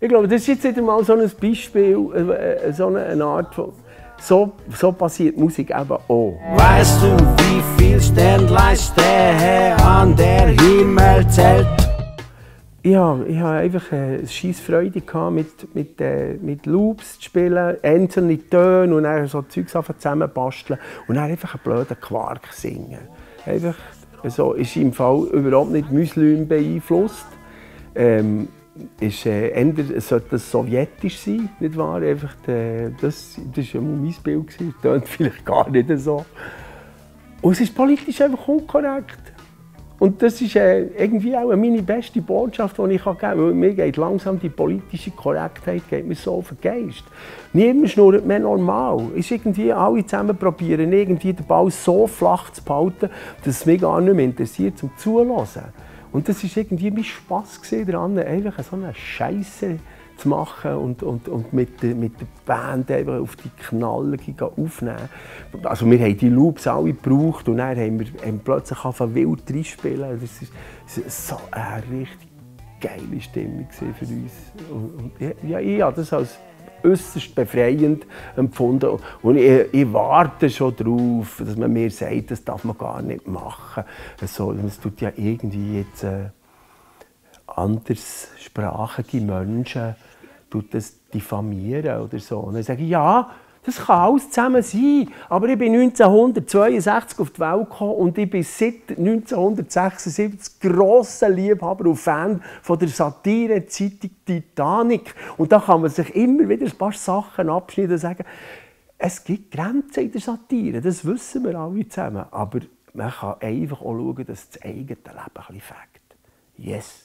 Ich glaube, das ist jetzt wieder mal so ein Beispiel, so eine Art von... So passiert Musik eben auch. Weißt du, wie viel Sternlein an der Himmel zählt? Ich hatte einfach eine scheisse Freude mit Loops zu spielen, einzelne Töne und dann so Zeugs zusammenbasteln und dann einfach einen blöden Quark singen. Einfach so, ist im Fall überhaupt nicht Muslim beeinflusst. Sollte das sowjetisch sein, nicht wahr? Einfach, das war ja mein Bild, das klingt vielleicht gar nicht so. Und es ist politisch einfach unkorrekt. Und das ist irgendwie auch meine beste Botschaft, die ich geben kann. Weil mir geht langsam die politische Korrektheit geht mir so auf den Geist. Niemand schnurrt mehr normal. Ist irgendwie, alle zusammen probieren, irgendwie den Ball so flach zu behalten, dass es mich gar nicht mehr interessiert, zum Zuhören. Und das war irgendwie mein Spass daran, einfach so eine Scheisse zu machen und mit der Band einfach auf die Knallen aufnehmen. Also wir haben die Loops alle gebraucht und dann haben wir plötzlich wild reinspielen. Das war so eine richtig geile Stimmung für uns. Und ja, ich habe das als äußerst befreiend empfunden. Und ich warte schon darauf, dass man mir sagt, das darf man gar nicht machen. Also, es tut ja irgendwie jetzt anderssprachige Menschen das diffamieren oder so. Und dann sage ich, ja, das kann alles zusammen sein, aber ich bin 1962 auf die Welt gekommen und ich bin seit 1976 grosser Liebhaber und Fan von der Satire-Zeitung Titanic. Und da kann man sich immer wieder ein paar Sachen abschneiden und sagen, es gibt Grenzen in der Satire, das wissen wir alle zusammen. Aber man kann einfach auch schauen, dass das eigene Leben ein bisschen fängt. Yes!